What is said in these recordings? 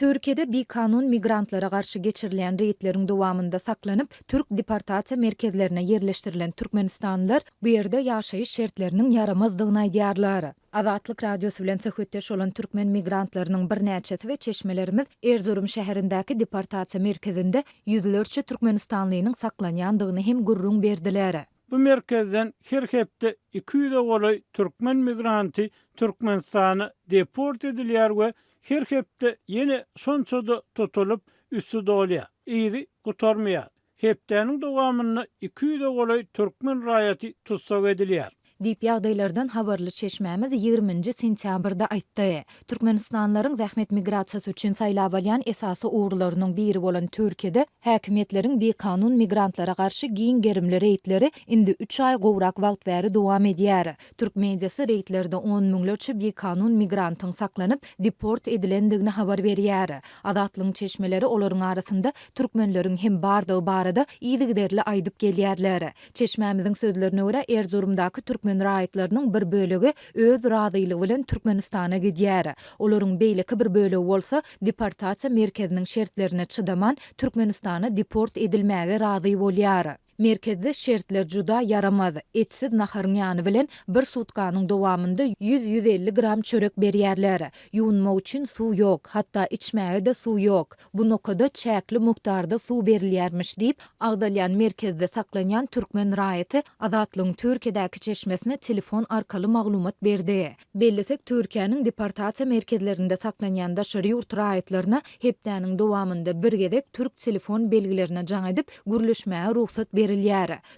Türkiýede bikanun migrantlara garşy geçirilýän reýdleriň dowamynda saklanyp, türk deportasiýa merkezlerine ýerleşdirilen türkmenistanlylar bu ýerde ýaşaýyş şertleriniň ýaramazdygyny aýdýarlar. Azatlyk Radiosy bilen söhbetdeş bolan türkmen migrantlarynyň birnäçesi we çeşmelerimiz Erzurum şäherindäki deportasiýa merkezinde ýüzlerçe türkmenistanlynyň saklanýandygyny hem gürrüň berdiler. Bu merkezden her hepde 200-e golaý türkmen migranty Türkmenistana deport edilýär we her hepde ýene şonça-da tutulyp, üsti dolýar. Yzy gutarmaýar. Hepdäniň dowamynda 200-e golaý türkmen raýaty tussag edilýär. Diýip, ýagdaýlardan habarly çeşmämiz ýigriminji sentýabrda aýtdy. Türkmenistanlylaryň zähmet migrasiýasy üçin saýlap alýan esasy ugurlarynyň biri bolan Türkiýede häkimiýetleriň bikanun migrantlara garşy giň gerimli reýdleri indi üç aý gowrak wagt bäri dowam edýär. Türk mediasy reýdlerde on müňlerçe bikanun migrantyň saklanyp, deport edilendigini habar berýär. Azatlygyň çeşmeleri olaryň arasynda türkmenleriň hem bardygy barada yzygiderli aýdyp gelýärler. Çeşmämiziň sözlerine görä, Erzurumdaky türkmen raýatlarynyň bir bölegi öz razylygy bilen Türkmenistana gidýär. Olaryň beýleki bir bölegi bolsa, deportasiýa merkeziniň şertlerine çydaman, Türkmenistana deport edilmäge razy bolýar. Merkezde şertler juda ýaramaz. Etsiz naharyň ýany bilen bir sutkanyň dowamynda 100-150 gram çörek berýärler. Ýuwunmak üçin suw ýok, hatda içmäge-de suw ýok. Bu nokada çäkli mukdarda suw berilýärmiş diýip, agzalýan merkezde saklanýan türkmen raýaty Azatlygyň Türkiýedäki çeşmesine telefon arkaly maglumat berdi. Bellesek, Türkiýäniň deportasiýa merkezlerinde saklanýan daşary ýurt raýatlaryna hepdäniň dowamynda bir gezek türk telefon belgilerine jaň edip, gürleşmäge rugsat berilýär.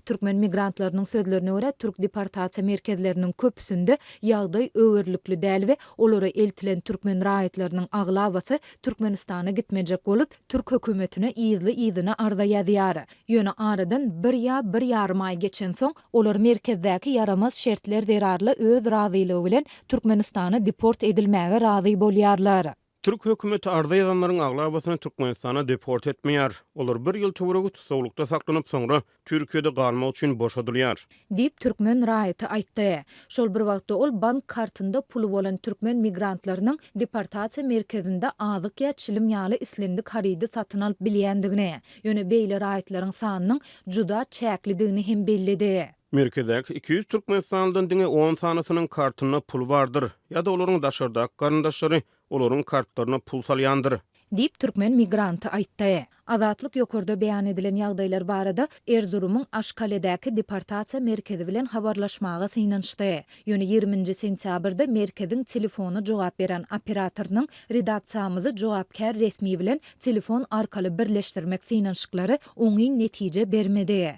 Türkmen migrantlarynyň sözlerine görä, türk deportasiýa merkezleriniň köpüsinde ýagdaý öwerlikli däl we olara eltilen türkmen raýatlarynyň aglabasy Türkmenistana gitmejek bolup, türk hökümetine yzly-yzyna arza ýazýar. Ýöne aradan bir ýa bir ýarym aý geçensoň, olar merkezdäki ýaramaz şertler zerarly öz razylygy bilen Türkmenistana deport edilmäge razy bolýarlar. Türk hökümeti arza ýazanlaryň aglabasyny Türkmenistana deport etmeýär. Olar bir ýyl töweregi tussaglykda saklanyp, soňra Türkiýede galmak üçin boşadylýar. Diýip, türkmen raýaty aýtdy. Şol bir wagtda ol bank kartynda puly bolan türkmen migrantlarynyň deportasiýa merkezinde azyk ýa çilim ýaly islendik harydy satyn alyp bilýändigini, ýöne beýle raýatlaryň sanynyň juda çäklidigini hem belledi. Merkezdäki 200 türkmenistanlydan diňe on sanysynyň kartynda pul bardyr, ýa-da olaryň daşardaky garyndaşlary olaryň kartlaryna pul salýandyr. Diýip, türkmen migranty aýtdy. Azatlyk ýokarda beýan edilen ýagdaýlar barada Erzurumyň Aşkaledäki deportasiýa merkezi bilen habarlaşmaga synanyşdy. Ýöne ýigriminji sentýabrda merkeziň telefona jogap beren operatorynyň redaksiýamyzy jogapkär resmi bilen telefon arkaly birleşdirmek synanyşyklary oňyn netije bermedi.